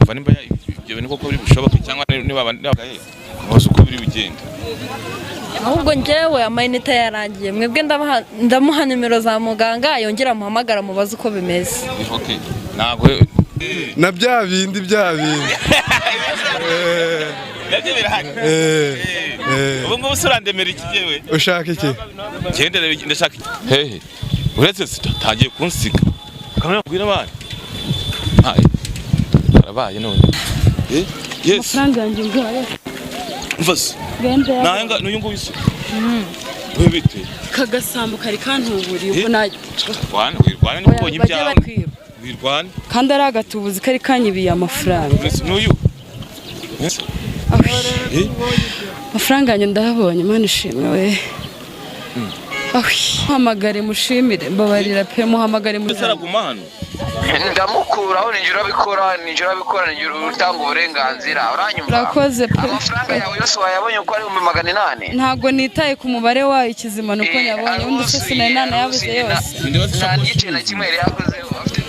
Kumva nimba ibyo bintu koko biri bushoboke cyangwa niba bazi uko biri bugende. Ahubwo njyewe amayinite yarangiye, mwebwe ndamuha nimero za muganga, yongera amuhamagara mubaze uko bimeze. Okay, ntabwo Na bya bindi, bya bindi. Nabyo birahari. Ubu ngubu se urandemera iki yewe? Ushaka iki? Ngende ndashaka iki hehe? Uretse tangiye kunsiga kamera, ngwino bana. Hayi, karabaye none. Yes. Amafaranga yanjye ngayo. Mva se. Genda. Nanga n'uyu nguyu se we bite? Kagasambo kari kantuburiye ubwo na Wirwana, wirwana, niba ubonye bajya ibyawe bakwiba. Wirwana. Kandi ari agatubuzi kari kanyibiye amafaranga. Uretse n'uyu. Ahwi. Eh? Amafaranga yanjye ndayabonye, Mana ishimwe we. Ahwi. Muhamagare mushimire, mbabarira pe, muhamagare. Ese Mushimire. araguma hano? Ndamukuraho, ninjye urabikora, ninjye urabikora, ninjye utanga uburenganzira, uranyumva? Urakoze pe. Amafaranga yawe yose wayabonye uko ari 800,000? Ntabwo nitaye ku mubare wayo, ikizima nuko nyabonye. Undi se sinari nanayabuze yose. Nta n'igice na kimwe yari yakozeho afite.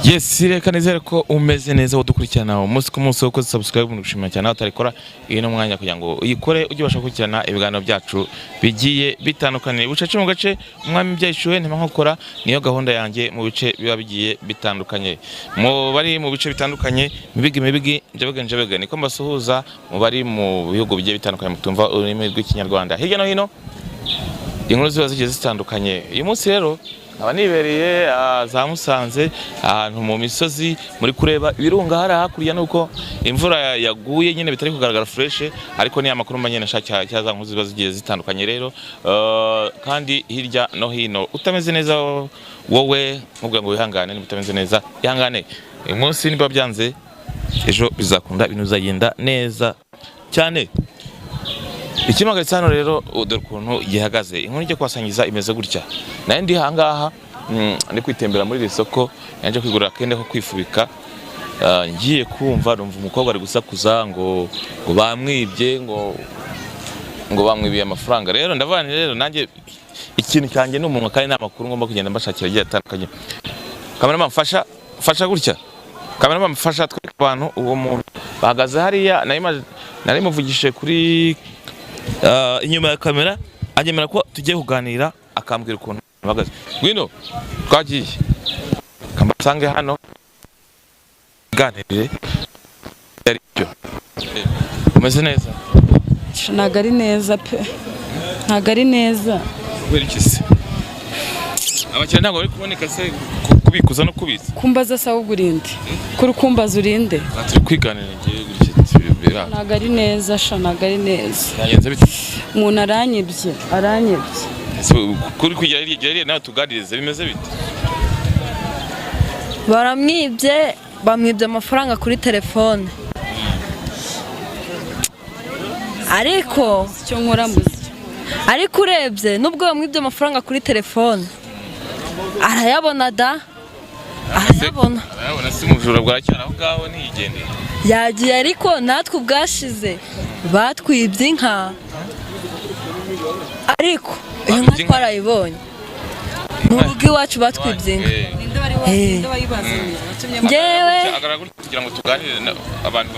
Yes, reka nizere ko umeze neza udukurikirana umunsi ku munsi, ukoze subscribe ngushimira cyane. Aho utarikora, iyi ni umwanya kugira ngo uyikore ujye ubasha gukurikirana ibiganiro byacu bigiye bitandukanye bucece mu gace umwami byayishuwe ntibankokora. Niyo gahunda yanjye mu bice biba bigiye bitandukanye, mu bari mu bice bitandukanye, mibigi mibigi, njebege njebege, niko mbasuhuza. Mu bari mu bihugu bigiye bitandukanye mutumva ururimi rw'Ikinyarwanda hirya no hino, inkuru ziba zigiye zitandukanye. Uyu munsi rero nkaba nibereye za Musanze, ahantu mu misozi muri kureba ibirunga hariya hakurya, nuko imvura yaguye nyine bitari kugaragara fresh, ariko ni amakuru mba nyine nshaka cya za nkuru ziba zigiye zitandukanye rero. Kandi hirya no hino utameze neza wowe nkubwira ngo wihangane, niba utameze neza ihangane uyu munsi, niba byanze ejo bizakunda, ibintu bizagenda neza cyane. Ikimpagaritse hano rero, dore ukuntu gihagaze. Inkuru ijya kubasangiza imeze gutya: nayo ndi ahangaha, ndi kwitembera muri iri soko, naje kwigurira akenda ko kwifubika. Ngiye kumva numva umukobwa ari gusakuza ngo bamwibye, ngo bamwibiye amafaranga. Rero ndavuga nti rero nanjye ikintu cyanjye ni umunwa, kandi n'amakuru ngomba kugenda mbashakira agiye atandukanye. Cameraman, mfasha, mfasha gutya. Cameraman, mfasha twereke abantu uwo muntu bahagaze hariya. Nari muvugishije kuri inyuma ya kamera, anyemera ko tugiye kuganira, akambwira ukuntu bahagaze. Ngwino, twagiye kambasange hano ganirire ari byo. Umeze neza? Ntabwo ari neza pe, ntabwo ari neza. Kubera iki se? Abakiriya ntabwo bari kuboneka se kubikuza no kubitsa? Kumbaza se ahubwo urinde kuri kumbaza urinde? Aha turi kwiganira ngiye gutya bira. Ntabwo ari neza sha, ntabwo ari neza. Byagenze bite? Umuntu aranyibye, aranyibye. Ese kuri kwigira hirya hirya nawe tuganirize, bimeze bite? Baramwibye, bamwibye amafaranga kuri telefone, ariko Icyo nkora mbuze. Ariko urebye nubwo bamwibye amafaranga kuri telefone, arayabona da, arayabona. Arayabona si umujura bwaracyari aho ngaho ntiyigendeye? Yagiye, ariko natwe ubwashize batwibye inka, ariko iyo nka Batwibye inka? twarayibonye. Mu rugo iwacu batwibye inka. Ninde wayibazaniye? Watumye Njyewe Agaragara gutya kugira ngo tuganire abantu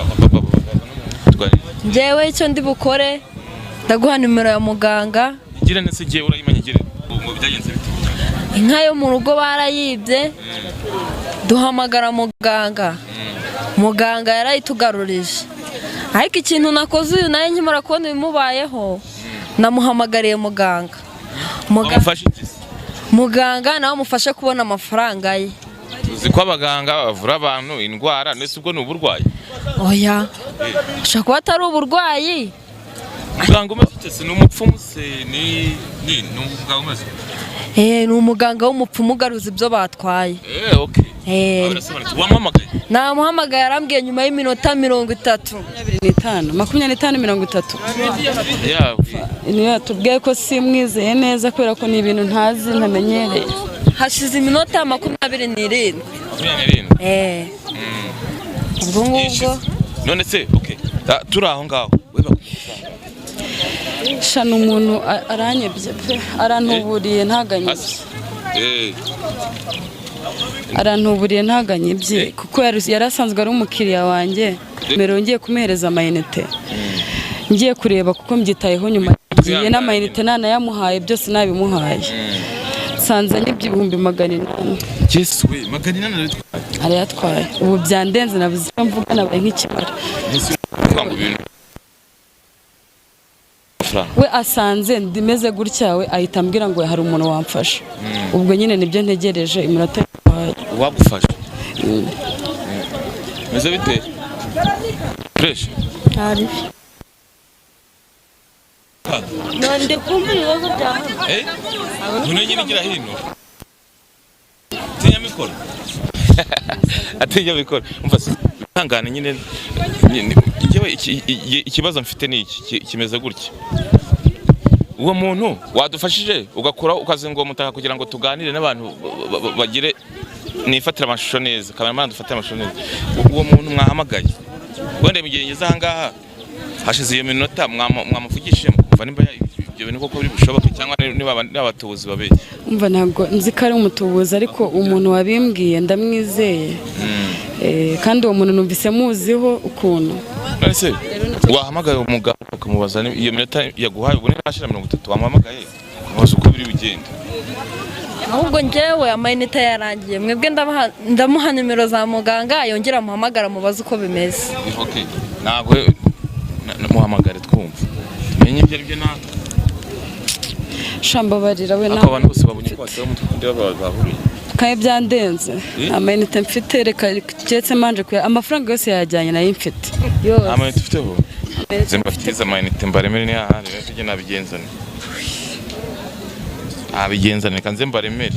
tuganire. Njyewe icyo ndi bukore, ndaguha nimero ya muganga. Igire ndetse igihe urayimenya, igire ngo byagenze bite? Inka yo mu rugo barayibye, duhamagara muganga, muganga yarayitugarurije. Ariko ikintu nakoze uyu nawe nkimara kubona ibimubayeho, namuhamagariye muganga. Wamufashe iki se? Muganga nawe amufashe kubona amafaranga ye. Uzi ko abaganga bavura abantu indwara, ndetse ubwo ni uburwayi? Oya, ashobora kuba atari uburwayi. Muganga umeze ute se? Ni umupfumu se? Ni umuganga umeze ute? Ni umuganga w'umupfumu ugaruza ibyo batwaye. Okay. Birasobanutse. Wamuhamagaye? Namuhamagaye, arambwiye nyuma y'iminota 30. 25, 25, 30. Yeah. Niyo yatubwiye ko simwizeye neza kubera ko ni ibintu ntazi, ntamenyereye. Hashize iminota 27. 27. Ubwo ngubwo. None se okay. Turi aho ngaho. We Shana umuntu aranyibye pe, arantuburiye ntaganyibye. Arantuburiye ntaganyibye kuko yari asanzwe ari umukiriya wanjye. Mbere ngiye kumuhereza amayinite, ngiye kureba kuko mbyitayeho nyuma ngiye n'amayinite nanayamuhaye byose nabimuhaye, nsanze anyibye 800,000. Yesu we, 800 arabitwaye? Arayatwaye. Ubu byandenze, nabuze icyo mvuga, nabaye nk'ikimara. Ese uvuga ngo ibintu amafaranga We asanze ndimeze gutya, we ahita ambwira ngo hari umuntu wamfasha. Ubwo nyine nibyo ntegereje iminota yabaye. Uwagufasha meze bite? Fresh. Nonde kumva ibibazo bya hano. None nyine gira hino. Tinya mikoro. Atinya mikoro. Umva se, ihangane nyine, njyewe ikibazo mfite ni iki, kimeze gutya. Uwo muntu wadufashije ugakora ukazinga uwo mutaka kugira ngo tuganire n'abantu bagire nifatire amashusho neza, cameraman dufatire amashusho neza. Uwo muntu mwahamagaye wenda mu gihe ngeze aha ngaha hashize iyo minota, mwamuvugishije mukumva nimba ibyo bintu koko biri bushoboke cyangwa niba abatubuzi babeshya? Umva, ntabwo nzi ko ari umutubuzi, ariko umuntu wabimbwiye ndamwizeye. Kandi uwo muntu numvise muziho ukuntu. None se wahamagaye umugabo ukamubaza iyo minota yaguhaye ubu ntirashira 30, wamuhamagaye ukamubaza uko biri bugende? Ahubwo njyewe amayinite yarangiye, mwebwe ndamuha nimero za muganga yongera amuhamagara mubaze uko bimeze. Okay, ntabwo muhamagare twumva menye ibyo ari byo natwe. Shambabarira we. Ariko Nawe abantu bose babonye ko bateye umutwe kundi bahuriye. Kandi byandenze. Amayinite mfite, reka keretse manje kuya amafaranga yose yajyanye nayo mfite yose. Amayinite ufiteho? Amayinite. Zimbafitiza amayinite mbaremere, ni hahandi rero tujye nabigenzane, nabigenzane, reka nze mbaremere.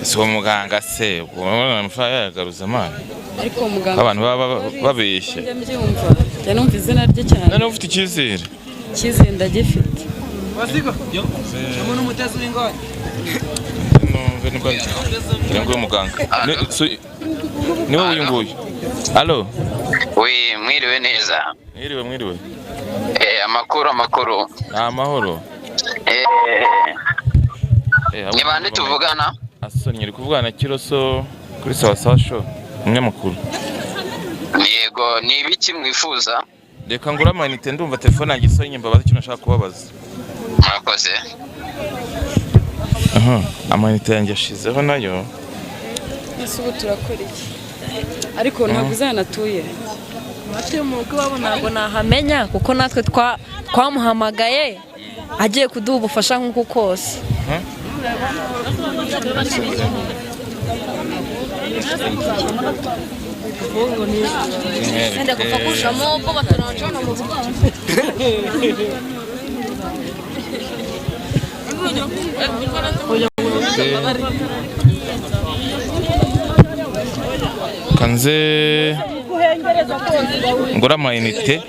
Ese uwo muganga se ubwo urabona amafaranga yayagaruza amana? Ariko uwo muganga Abantu baba babeshya. Njya mbyumva, njya numva izina rye cyane. Noneho ufite icyizere? Icyizere ndagifite. Numve niba ngira ngo uyu muganga ni wowe uyu nguyu. Allo? We, mwiriwe neza. Mwiriwe, mwiriwe. Amakuru amakuru. Ni amahoro. Ni bande tuvugana? Asoni, uri kuvugana na Kiroso kuri Sawa Sawa Show, umunyamakuru. Yego, ni ibiki mwifuza? Reka ngure amayinite, ndumva telefone yanjye isonye, mbabaza icyo nashaka kubabaza. Murakoze. Aha, amayinite yanjye ashizeho nayo. Ese ubu turakora iki? Ariko ntabwo uzanatuye. Abatuye mu rugo iwabo ntabwo nahamenya kuko natwe twamuhamagaye agiye kuduha ubufasha nk'uku kose. Kanze ngura amayinite.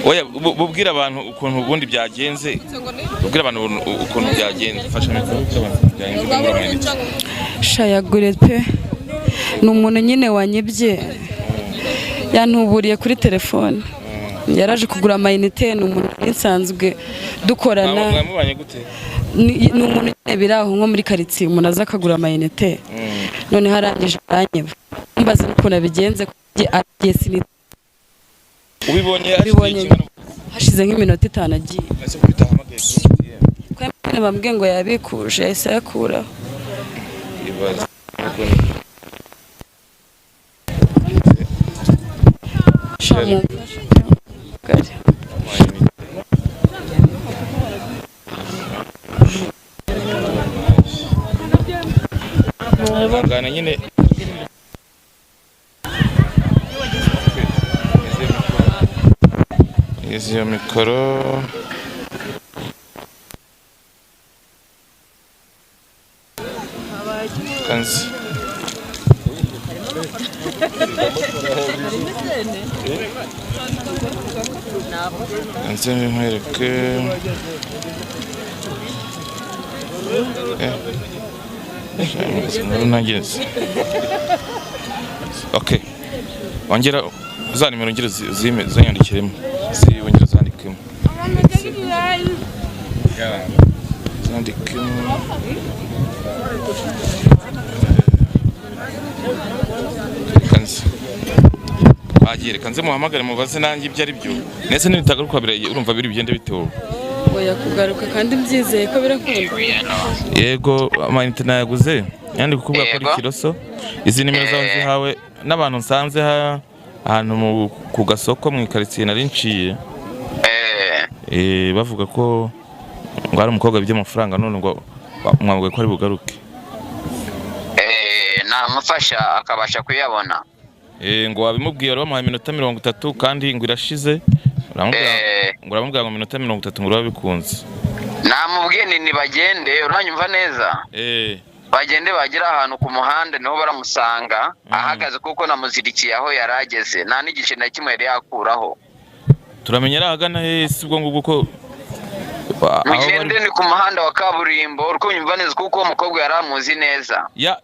Oya, bubwire abantu ukuntu ubundi byagenze, bubwire abantu ukuntu byagenze. Fasha mikoro, ubwire abantu ukuntu byagenze ngura amayinite. Shayagure pe, ni umuntu nyine wanyibye, yantuburiye kuri telefone, yaraje kugura amayinite. Ni umuntu nari nsanzwe dukorana. Mwamubanye gute? Ni umuntu nyine biri aho nko muri karitsiye, umuntu aza akagura amayinite, noneho arangije aranyiba. Mbaza n'ukuntu abigenze kuko agiye Ubibonye hashize Ubibonye. igihe? Hashize nk'iminota 5 agiye. Ese ko bitahamagaye kuri MTN? Ko MTN bambwiye ngo yabikuje, yahise ayakuraho. Ibaze. Sha mumfashe pe. Ihangane nyine. Izi iyo mikoro. Kanzi. Kanzi nkwereke. Inkuru nageze. Okay. Ongera za nimero, ongera zanyandikiremo, wongera zandikemo, zandikemo. Reka nze. Bagiye, reka nze muhamagare mubaze nanjye ibyo ari byo. Ndetse nibitagaruka urumva biri bigende bite wowe? Oya, kugaruka kandi mbyizeye ko birakunda. Yego, amayinite nayaguze yandi kukubwira ko ari Yego. Kiroso. Izi nimero zawe nzihawe n'abantu nsanze ahantu ku gasoko mu ikaritsiye nari nciye. Bavuga ko ngo hari umukobwa wibye amafaranga, none ngo mwabwiye ko ari bugaruke. Namufasha akabasha kuyabona. Ngo wabimubwiye, wari wamuhaye iminota 30 kandi ngo irashize. Uramubwira ngo uramubwira ngo iminota 30 ngo uraba bikunze. Namubwiye ni nibagende, uranyumva neza? Bagende bagere ahantu ku muhanda niho baramusanga ahagaze, kuko namuzirikiye aho yari ageze, nta n'igice na kimwe yari yakuraho. Turamenya ari ahagana he si ubwo ngubwo ko aho bari- Mugende ni ku muhanda wa kaburimbo, uri kunyumva neza? Kuko uwo mukobwa yari amuzi neza. Ya,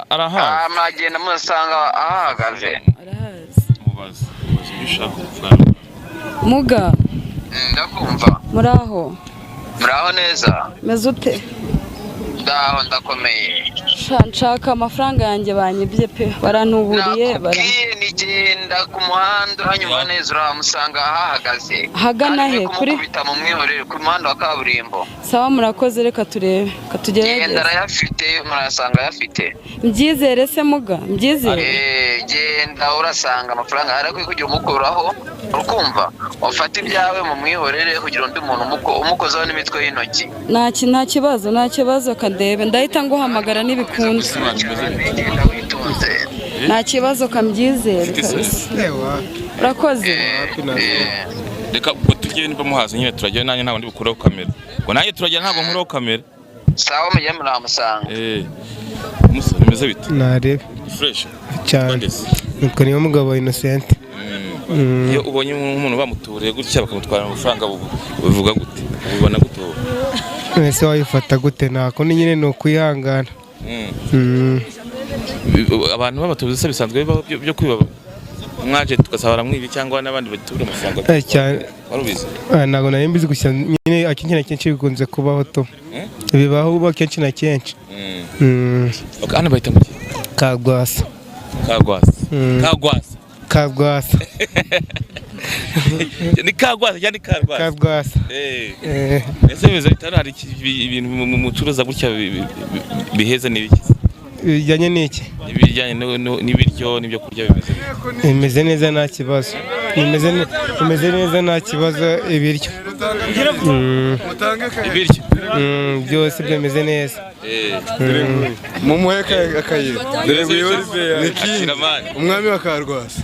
arahazi. Mwagenda musanga ahahagaze. Arahazi. Mubaze, mubaze ibyo ushaka kuvuga. Muga. Ndakumva. Muraho? Muraho neza. Meze ute? Ndaho, ndakomeye. Sha, nshaka amafaranga yanjye banyibye pe, barantuburiye bara. Nakubwiye nigenda ku muhanda, uranyumva neza? Uramusanga ahahagaze. Ahagana he? Kuri- Kumukubita mu mwihorere ku muhanda wa kaburimbo. Sawa, murakoze, reka turebe, reka Genda, tugerageze. arayafite, murayasanga ayafite. Mbyizere se muga, mbyizere? Genda urasanga amafaranga arakwiye kugira umukuraho, urukumva ufate ibyawe mu mwihorere kugira undi muntu umukozaho n'imitwe y'intoki. Nta kibazo, nta kibazo, kandebe ndahita nguhamagara nibikunda. Genda witonze. Nta kibazo, kambyizere kabisa, urakoze. Reka ubwo tujye, niba muhazi nyine turajyayo, nanjye ntabwo ndi bukureho kamera, ngo nanjye turajya, ntabwo nkureho kamera. Sawa, mujye muramusanga. Musa, bimeze bite? Narebe. Fresh. Cyane. Twandese. Nitwa niyo mugabo Innocent. Iyo ubonye nk'umuntu bamuturiye gutya bakamutwara amafaranga, ubivuga gute, ubibona gute wowe? Ese wayifata gute? Ntako ni nyine ni ukwihangana. Abantu b'abatubuzi se bisanzwe bibaho byo kwiba umwajenti tugasaba baramwiba cyangwa n'abandi batura amafaranga? Cyane. Wari ubizi? Ntabwo nari mbizi, gusa nyine akenshi na kenshi bikunze kubaho to. Eh? Bibaho uba kenshi na kenshi. Ok, hano bahita mu ki? Kagwasa. Kagwasa. Kagwasa. Kagwasa. Ni kagwasa cyangwa ni karwasa? Kagwasa. Ese bimeze bite hano? Hari ibintu mucuruza gutya biheze n'ibiki? Bijyanye n'iki? Ibijyanye n'ibiryo n'ibyo kurya bimeze bite? Bimeze neza, nta kibazo. Bimeze neza, nta kibazo, ibiryo. Ibiryo. Byose bimeze neza. Mumuhe akayira. Dore Ni King. Akiramani. Umwami wa Karwasa.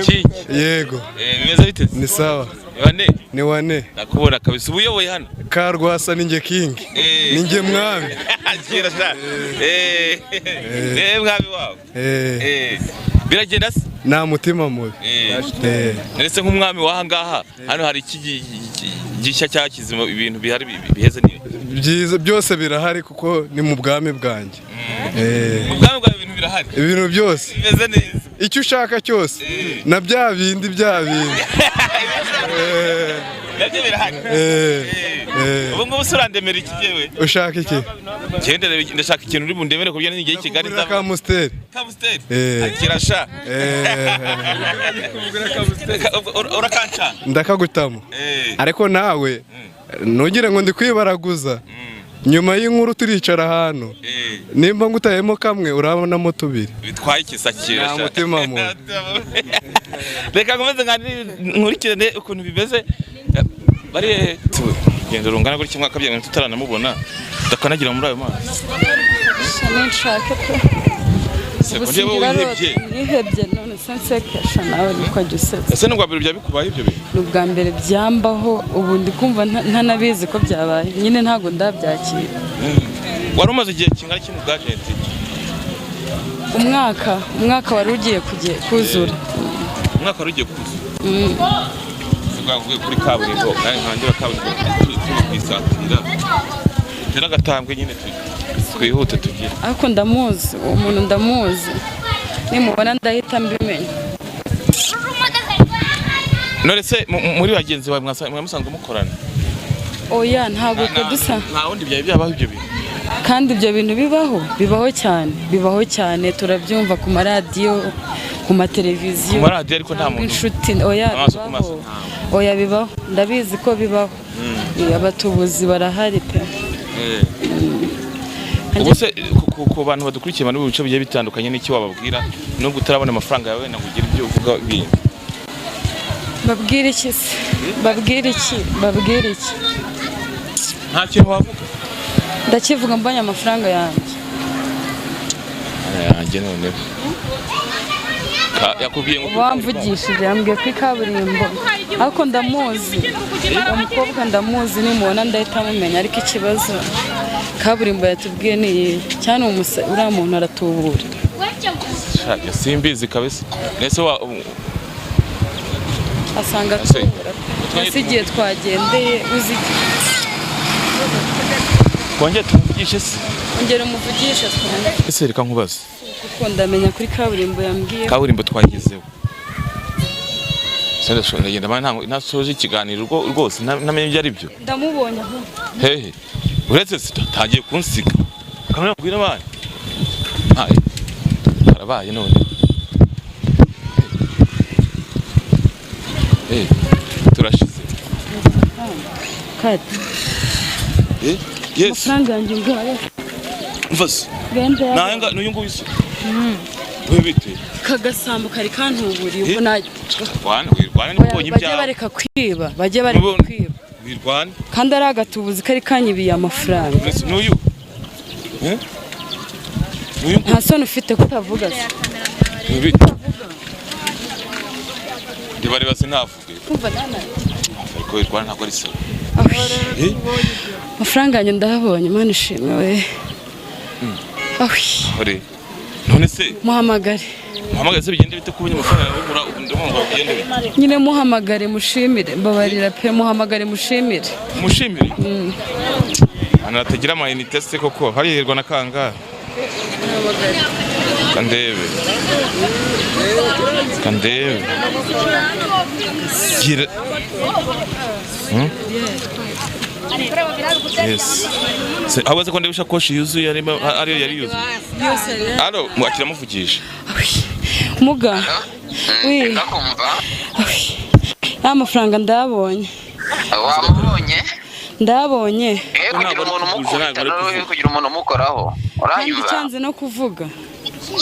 King. Yego. Bimeze bite? Ni sawa. Bane. Ni wane. Nakubona kabisa uba uyoboye hano. Karwasa ni njye King. Ni njye mwami. Kera sha. Mwami wawe. Biragenda se? Nta mutima mubi. Ndetse nk'umwami w'aha ngaha hano hari iki gishya cyakizima, ibintu bihari biheze ni Byiza byose birahari kuko ni mu bwami bwanjye. Mu bwami bwawe ibintu birahari. Ibintu byose. Bimeze neza. Icyo ushaka cyose. Na bya bindi bya bindi. Nabyo birahari. Ubu ngubu se urandemera iki jewe? Ushaka iki? Genda, ndashaka ikintu uri bundemere ku buryo n'igihe i Kigali Kugurira nzaba ka Amstel. Kamusteri. Akira sha. Urakancana. Ndakagutamo. Ariko nawe ntugire ngo ndi kwibaraguza. Nyuma y'inkuru turicara ahantu. Nimba ngutayemo kamwe urabonamo tubiri. Bitwaye iki sakira Nta sha? mutima mubi. Reka nkomeze nkurikirane ukuntu bimeze. Bari urugendo rungana gutya umwaka bya tutaranamubona, ndakanagira muri ayo mazi. Sha, ninshake pe. Se Ubu ko njyewe singira wihebye. rota, nihebye none se nsekesha nawe niko jya usetsa. Ese ni ubwa mbere byaba bikubaye ibyo bintu? Ni ubwa mbere byambaho, ubu ndi kumva ntanabizi ko byabaye nyine, ntabwo ndabyakira. Wari umaze igihe kingana iki mu bwajenti? Umwaka wari ugiye kuzura. Umwaka wari ugiye kuza. Bwavuye kuri kaburimbo kandi nkangira kaburimbo turi kwisatira, tera agatambwe nyine twihute tugire. Ariko ndamuzi uwo muntu, ndamuzi, Nimubona ndahita mbimenya. None se muri bagenzi bawe mwamusanzwe mukorana? Oya, ntabwo twe dusa. Nta wundi byari byabaho ibyo bintu? Kandi ibyo bintu bibaho, bibaho cyane, bibaho cyane, turabyumva ku maradiyo, ku mateleviziyo. Ku maradiyo, ariko nta muntu inshuti, oya. Amaso ku maso. Bibaho, oya, bibaho, ndabizi ko bibaho. Abatubuzi barahari pe. Ubu se ku bantu badukurikiye bari mu bice bigiye bitandukanye, n'iki wababwira nubwo utarabona amafaranga yawe wenda ngo ugire ibyo uvuga bindi? Babwira iki se? Babwira iki? Babwira iki? Nta kintu wavuga? Ndakivuga mbonye amafaranga yanjye. Yanjye noneho yakubwiye ngo Wamvugishije yambwiye kuri kaburimbo, ariko ndamuzi uwo mukobwa, ndamuzi, nimubona ndahita mumenya. Ariko ikibazo kaburimbo yatubwiye ni iyi cyane, uriya muntu aratubura. Sha, simbizi kabisa, nese wa Asanga Ese, atubura pe. Ese igihe twagendeye uzi iki? Twongere tumuvugishe se? Ongera umuvugishe twumve. Ese reka nkubaze. Kuko ndamenya kuri kaburimbo yambwiye. Kaburimbo twagezeho. Se ndashobora ndagenda mara ntabwo ntasoje ikiganiro rwose ntamenye ibyo ari byo. Ndamubonye ahubwo. Hehe? Uretse se tagiye kunsiga kamera kubwira abana. Hayi, karabaye none. Eh, turashize. Kati. Eh, yes. Amafaranga yanjye ngayo. Mva se. Genda. Nanga n'uyu nguyu se we bite? Kagasambo kari kantuburiye ubwo Eh? na Rwana wirwana n'ubonye bajye ibyawe. bareka kwiba, bajye bareka Nubonye- kwiba. Wirwana. Kandi ari agatubuzi kari kanyibiye amafaranga. Uretse n'uyu, eh, n'uyu nguyu. Nta soni ufite kutavuga se? We bite? Ndibareba sinavuge. Kumva nana. Ariko wirwana ntabwo ari sawa. Ahwi. Eh. Amafaranga yanjye ndayabonye, Imana ishimwe we. Ahwi. Hore none se. Muhamagare. Muhamagaze se bigende bite? Kubonye amafaranga yawe ugura ndumva ngo bigende bite? Nyine muhamagare mushimire, mbabarira pe, muhamagare mushimire. Mushimire hano hatagira amayinite se koko harihirwa na kangahe? Kandebe, kandebe gira. Yes. Se ahubwo se ko ndeba ishakoshi yuzuye arimo ariyo yari yuzuye. Alo, mwakira muvugisha. Ahwi. Muga wi. Ndakumva. Ahwi. Ya mafaranga ndayabonye. Wamubonye? Ndayabonye. Eh, kugira Ntabwo ari umuntu kuvuga, umukubita ntabwo ari nawe kuvuga. kugira umuntu umukoraho. Kandi Uranyumva? cyanze no kuvuga.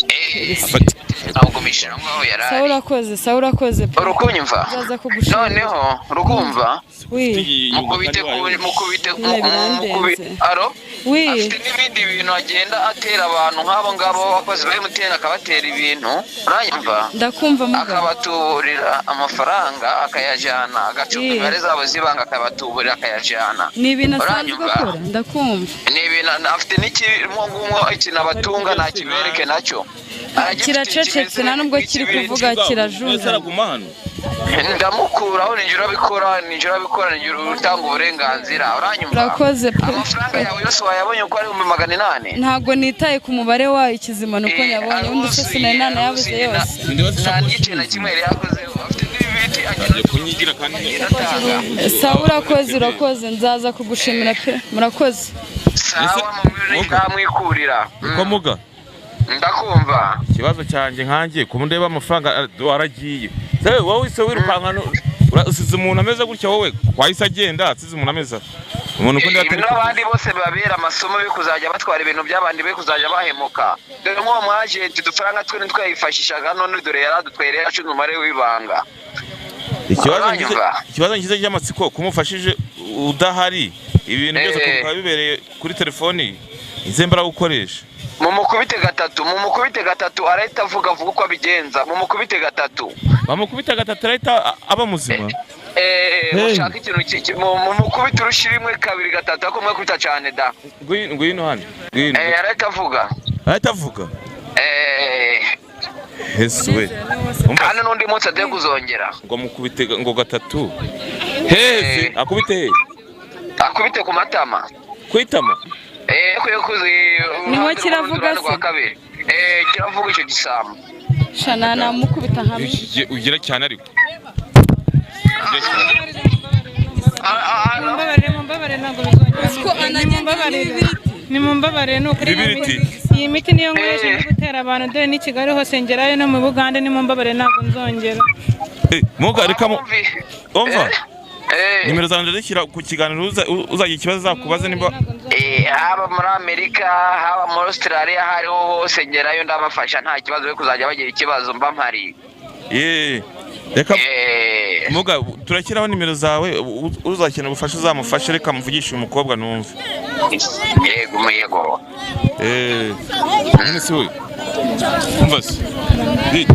Eh, Afata. nawugumishije aho ngaho yari Sawa ari. urakoze, sawa urakoze pe. Urukunyumva? Nzaza kugushimira. Noneho urukumva? Wi. Mukubite mukubite Nyine birandenze. mukubite aro. Wi. Afite n'ibindi bintu agenda atera abantu nk'abo ngabo abakozi ba MTN, akabatera ibintu, uranyumva? Ndakumva muga. Akabatuburira amafaranga akayajyana, agacunga Iya. imibare zabo z'ibanga, akabatuburira akayajyana. Ni ibintu asanzwe Uranyumva? akora, ndakumva. Ni ibintu afite n'ikirimo ngumwo, ikintu abatunga ntakibereke nacyo. Aragifite. Kiracecetse, nta nubwo kiri kuvuga, kirajunjama. Araguma hano. Ndamukuraho, ninjye urabikora, ninjye urabikora, ninjye utanga uburenganzira, uranyumva? Urakoze pe. Amafaranga yawe yose wayabonye uko ari 800,000? Ntabwo nitaye ku mubare wayo, ikizima ni uko Eh, nyabonye. Undi se aruzuye, sinari nanayabuze aruzuye, yose. Nta n'igice na kimwe yari yakozeho, afite n'ibiti agenda Agiye kunyigira kandi. atanga. Sawa urakoze, urakoze, nzaza kugushimira pe, murakoze. Sawa, mu ngamwikurira. Ko muga. Ndakumva. Ikibazo cyanjye nkanjye kuba ndeba amafaranga aragiye. Se wowe se wirukanka usize umuntu ameze gutya, wowe wahise agenda asize umuntu ameze atya. Umuntu uko ndeba Ibi atari n'abandi bose babera amasomo yo kuzajya batwara ibintu by'abandi, be kuzajya bahemuka. Dore nk'uwo mwajenti udufaranga twe ntitwayifashishaga, none dore yaradutwereye, acunze umubare w'ibanga. Ikibazo ngize Uranyumva? ikibazo ngize cy'amatsiko kumufashije udahari, ibintu byose Eh. bikaba bibereye kuri telefoni ize mbaraga ukoresha. Mumukubite gatatu, mumukubite gatatu, arahita avuga, avuga uko abigenza. Mumukubite gatatu. Bamukubita gatatu arahita aba muzima. Eh, Hey. mushaka ikintu mumukubite urushi rimwe, kabiri, gatatu, ariko mwekubita cyane da. Ngwino, ngwino hano, ngwino. Eh, arahita avuga. Arahita avuga. Eh, Yesu we. Umva, kandi n'undi munsi agiye kuzongera. Ngo mukubite ngo gatatu hehe? Eh. Akubite hehe? Akubite ku matama. Kwitama. Eh, ko yakoze Niho kiravuga rwa se? kabiri. Eh, kiravuga icyo gisambo. Shana namukubita nka Ugira cyane ariko. Ugira cyane. Mumbabarire, mumbabarire, ntabwo bizongera. Nimumbabarire, nimumbabarire, ni ukuri. Ibibiriti. Iyi miti niyo nkoresha ndi gutera abantu, dore n'i Kigali hose ngerayo, no mu Bugande. Nimumbabarire, ntabwo nzongera. Muga reka umva. Eh. Nimero zanjye ndazishyira ku kiganiro, uzagira ikibazo azakubaze nimba Haba muri Amerika, haba muri Australia, aho ariho hose ngerayo ndabafasha, nta kibazo. We kuzajya bagira ikibazo mba mpari. Reka muga turashyiraho nimero zawe, uzakenera ubufasha uzamufashe. Reka muvugishe uyu mukobwa numve. Yego, yego. None se we, umva se bite?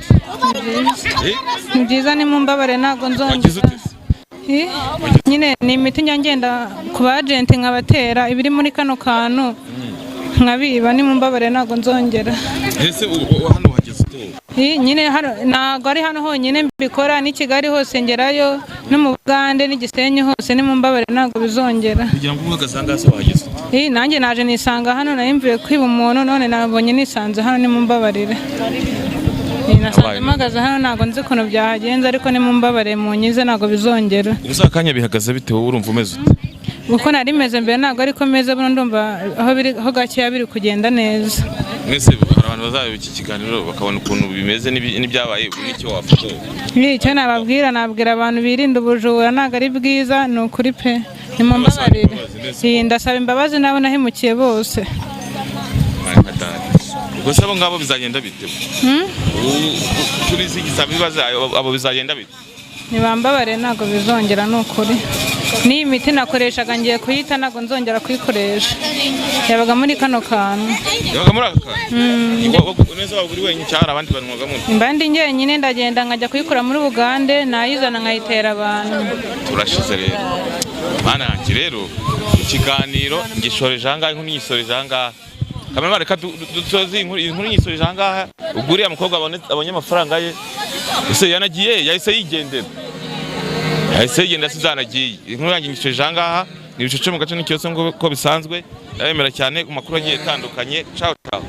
Ni byiza, nimumbabare, ntabwo Wagize nzongera. ute se? Nyine ni imiti njya ngenda ku bajenti nkabatera ibiri muri kano kantu nkabiba. Nimumbabare, ntabwo nzongera. Ese hano wageze ute? Nyine hano ntabwo ari hano honyine mbikora, n'i Kigali hose ngerayo, no mu Bugande n'i Gisenyi hose. Nimumbabare, ntabwo bizongera. Kugira ngo uhagaze aha ngaha se wahageze ute? Nanjye naje nisanga hano, nari mvuye kwiba umuntu, none nabonye nisanze hano. Nimumbabarire. Nasanze mpagaze hano, ntabwo nzi ukuntu byahagenze, ariko nimumbabare munyize, ntabwo bizongera. Ubu se akanya bihagaze bite? Wowe urumva umeze ute? Uko nari meze mbere ntabwo ariko meze buno, ndumva aho biri ho gakeya biri kugenda neza. Mwese hari abantu bazareba iki kiganiro bakabona ukuntu bimeze n'ibyabaye, n'icyo wafata? Icyo nababwira, nabwira abantu birinda ubujura, ntabwo ari bwiza, ni ukuri pe. Nimumbabarire. Ndasaba imbabazi n'abo nahemukiye bose. Ubwo se abo ngabo bizagenda bite? Kuri z'igisaba ibibazo abo bizagenda bite? Ntibambabare, ntabwo bizongera, ni ukuri. N'iyi miti nakoreshaga ngiye kuyita, ntabwo nzongera kuyikoresha, yabaga muri kano kantu. Yabaga muri aka kantu? Neza waba uri wenyine cyangwa hari abandi banywaga muri? Mba ndi njyenyine, ndagenda nkajya kuyikora muri Bugande, nayizana nkayitera abantu. Turashize rero, mana yanjye. Rero ikiganiro ngishoreje ahangaha, inkuru nyisoreje ahangaha. Kamera, reka dusoze iyi nkuru. Iyi nkuru nyisoreje ahangaha. Ubwo uriya mukobwa abonye amafaranga ye, ese yanagiye, yahise yigendera, yahise yigendera, asize yanagiye. Inkuru yanjye nyisoreje ahangaha. Ni ibicuce mu gace n'ikiyoso nk'uko bisanzwe. Ndabemera cyane ku makuru agiye atandukanye. Ciao ciao.